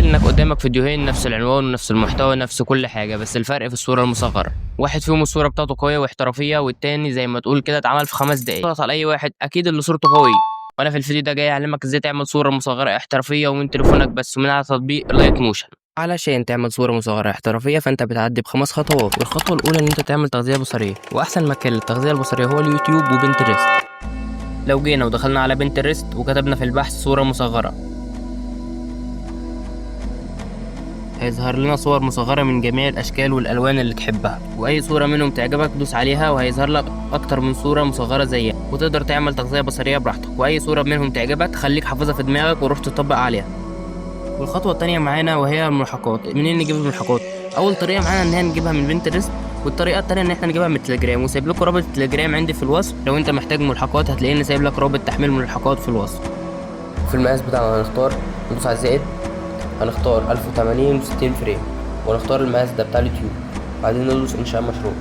تخيل انك قدامك فيديوهين نفس العنوان ونفس المحتوى نفس كل حاجة، بس الفرق في الصورة المصغرة. واحد فيهم الصورة بتاعته قوية واحترافية، والتاني زي ما تقول كده اتعمل في 5 دقايق. اضغط على اي واحد، اكيد اللي صورته قوية. وانا في الفيديو ده جاي اعلمك ازاي تعمل صورة مصغرة احترافية ومن تليفونك بس، ومن على تطبيق لايت موشن. علشان تعمل صورة مصغرة احترافية فانت بتعدي ب5 خطوات. والخطوة الاولى ان انت تعمل تغذية بصرية، واحسن مكان للتغذية البصرية هو اليوتيوب وبنترست. لو جينا ودخلنا على بنترست وكتبنا في البحث صورة مصغرة، هيظهر لنا صور مصغرة من جميع الأشكال والألوان اللي تحبها، وأي صورة منهم تعجبك دوس عليها وهيظهر لك أكتر من صورة مصغرة زيها، وتقدر تعمل تغذية بصرية براحتك، وأي صورة منهم تعجبك تخليك حافظها في دماغك وروح تطبق عليها. والخطوة التانية معانا وهي الملحقات. منين نجيب الملحقات؟ أول طريقة معانا إن هي نجيبها من بنترست، والطريقة التانية إن إحنا نجيبها من التليجرام، وسايب لكم رابط التليجرام عندي في الوصف. لو أنت محتاج ملحقات هتلاقيني سايب لك رابط تحميل ملحقات في الوصف. في المقاس بتاعنا هنختار، ندوس على الزائد، هنختار 1080 و60 frame، ونختار المقاس ده بتاع اليوتيوب، بعدين ندوس انشاء مشروع.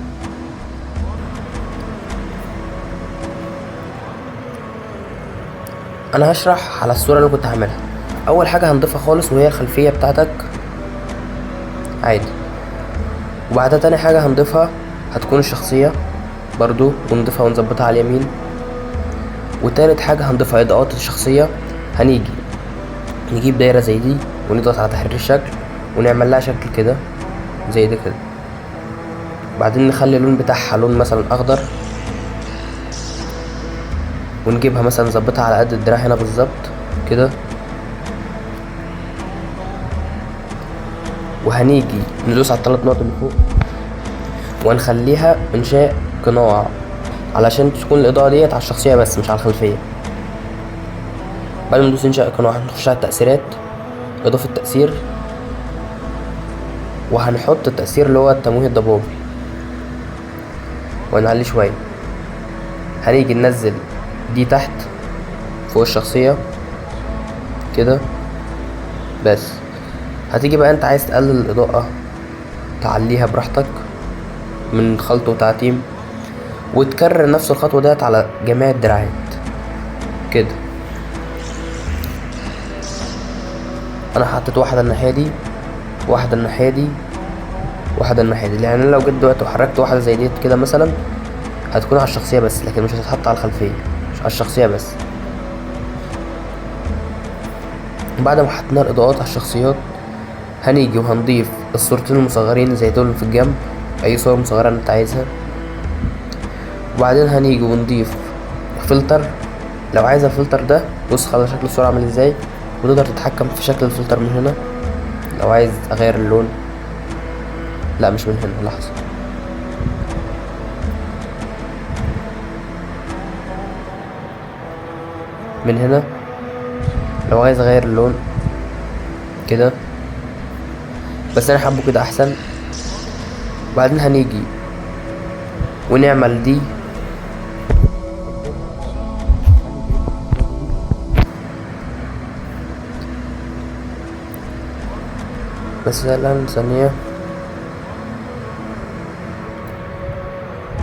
انا هشرح على الصورة اللي كنت هعملها. اول حاجة هنضيفها خالص وهي الخلفية بتاعتك عادي، وبعدها تاني حاجة هنضيفها هتكون الشخصية برضو، ونضيفها ونظبطها على اليمين. وتالت حاجة هنضيفها اضاءات الشخصية. هنيجي نجيب دايرة زي دي ونضغط على تحرير الشكل ونعمل لها شكل كده زي ده كده، بعدين نخلي اللون بتاعها لون مثلا اخضر، ونجيبها مثلا نظبطها على قد الدراع هنا بالظبط كده. وهنيجي ندوس على الثلاث نقط اللي فوق وهنخليها انشاء قناع علشان تكون الاضاءة ديت على الشخصية بس مش على الخلفية. بعد ما ندوس انشاء قناع هنخش على التأثيرات، اضافة تأثير، وهنحط التأثير اللي هو التمويه الضبابي ونعليه شوية. هنيجي ننزل دي تحت فوق الشخصية كده بس. هتيجي بقى انت عايز تقلل الإضاءة تعليها براحتك من خلط وتعتيم، وتكرر نفس الخطوة ديت على جميع الدراعات كده. انا حطيت واحدة الناحية دي، واحدة الناحية دي، واحدة الناحية دي، لان انا لو جيت دلوقتي وحركت واحدة زي ديت كده مثلا هتكون على الشخصية بس، لكن مش هتتحط على الخلفية، مش على الشخصية بس. بعد ما حطينا الإضاءات على الشخصيات هنيجي وهنضيف الصورتين المصغرين زي دول في الجنب، أي صورة مصغرة أنت عايزها. وبعدين هنيجي ونضيف فلتر، لو عايز الفلتر ده بص على شكل الصورة عامل ازاي، وتقدر تتحكم في شكل الفلتر من هنا. لو عايز اغير اللون، لا مش من هنا، لحظة، من هنا لو عايز اغير اللون كده، بس انا حابه كده احسن. وبعدين هنيجي ونعمل دي مثلا ثانية،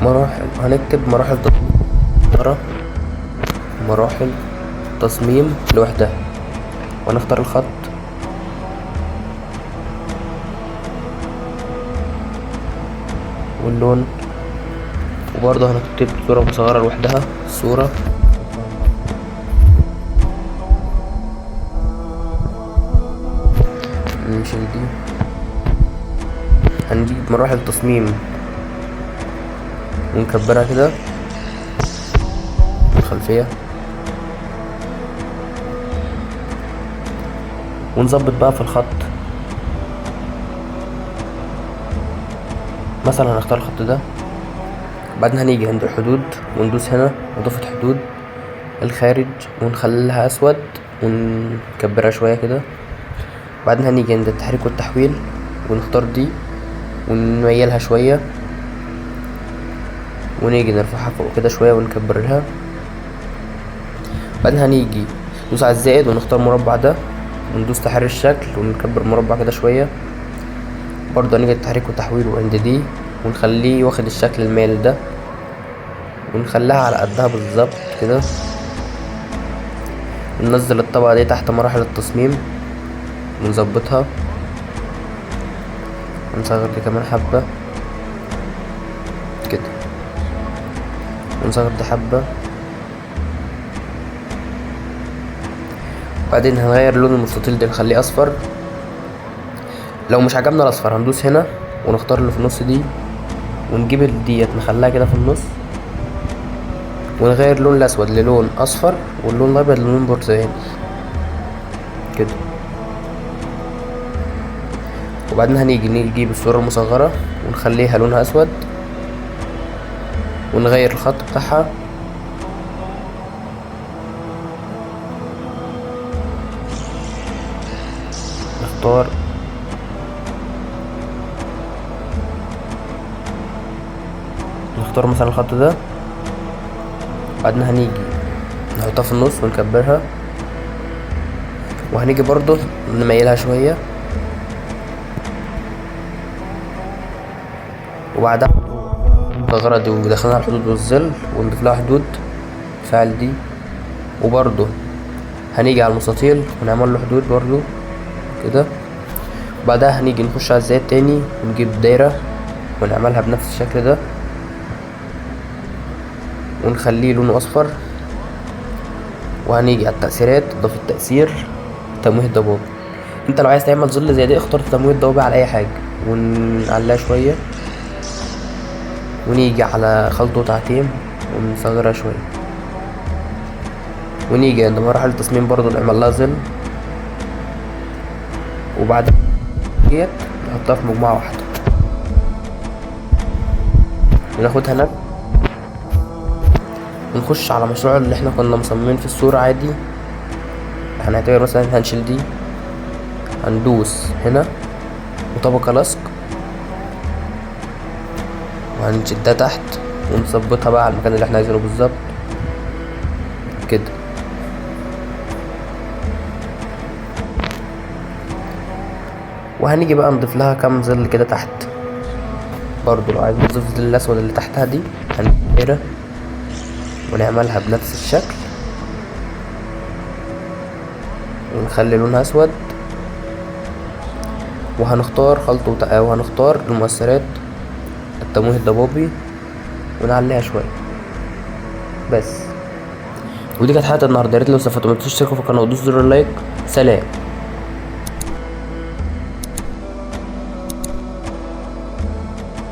مراحل، هنكتب مراحل تصميم، مراحل تصميم لوحدها، ونختار الخط واللون، وبرضه هنكتب صورة مصغرة لوحدها، صورة نشيل دي. هنجيب مراحل تصميم ونكبرها كده الخلفية، ونظبط بقى في الخط. مثلا هنختار الخط ده، بعدين هنيجي عند الحدود وندوس هنا اضافة حدود الخارج ونخليها اسود ونكبرها شوية كده. بعدين هنيجي عند التحريك والتحويل ونختار دي ونميلها شوية، ونيجي نرفعها فوق كده شوية ونكبرها. بعدين هنيجي ندوس على الزائد ونختار مربع ده وندوس تحرير الشكل ونكبر المربع كده شوية. برضه هنيجي التحريك والتحويل وعند دي ونخليه واخد الشكل المايل ده ونخليها على قدها بالظبط كده، وننزل الطبقة دي تحت مراحل التصميم. ونظبطها، ونصغر دي كمان حبة كده، ونصغر دي حبة. بعدين هنغير لون المستطيل ده نخليه اصفر. لو مش عجبنا الاصفر هندوس هنا ونختار اللي في النص دي، ونجيب ديت نخليها كده في النص، ونغير اللون الاسود للون اصفر واللون الابيض للون برتقاني كده. وبعدين هنيجي نجيب الصورة المصغرة ونخليها لونها اسود، ونغير الخط بتاعها. نختار مثلا الخط ده. بعدين هنيجي نحطها في النص ونكبرها، وهنيجي برضو نميلها شوية. وبعدها الثغرة دي ودخلنا الحدود والظل ونضيف لها حدود فعل دي. وبرضو هنيجي على المستطيل ونعمل له حدود برضو كده. وبعدها هنيجي نخش على الزائد تاني ونجيب دايرة ونعملها بنفس الشكل ده، ونخليه لونه اصفر. وهنيجي على التأثيرات، اضافة تأثير تمويه ضبابي. انت لو عايز تعمل ظل زي دي اختار تمويه ضبابي على اي حاجة، ونعليها شوية، ونيجي على خلط وتعتيم ونصغرها شوية. ونيجي عند مراحل التصميم برضو نعمل لها ظل، وبعد ديت نحطها في مجموعة واحدة وناخدها نفس، ونخش على مشروع اللي احنا كنا مصممين في الصورة عادي. هنعتبر مثلا هنشيل دي، هندوس هنا وطبقة لصق، وهنشدها تحت ونظبطها بقى على المكان اللي احنا عايزينه بالظبط كده. وهنيجي بقى نضيف لها كام ظل كده تحت برضو. لو عايز نضيف الظل الاسود اللي تحتها دي هنجيبها ونعملها بنفس الشكل، ونخلي لونها اسود. وهنختار خلط وهنختار المؤثرات التمويه الضبابي ونعليها شويه بس. ودي كانت حلقه النهارده. يا ريت لو استفدتوا ما تنسوش تشتركوا في القناه وتدوسوا زر اللايك. سلام.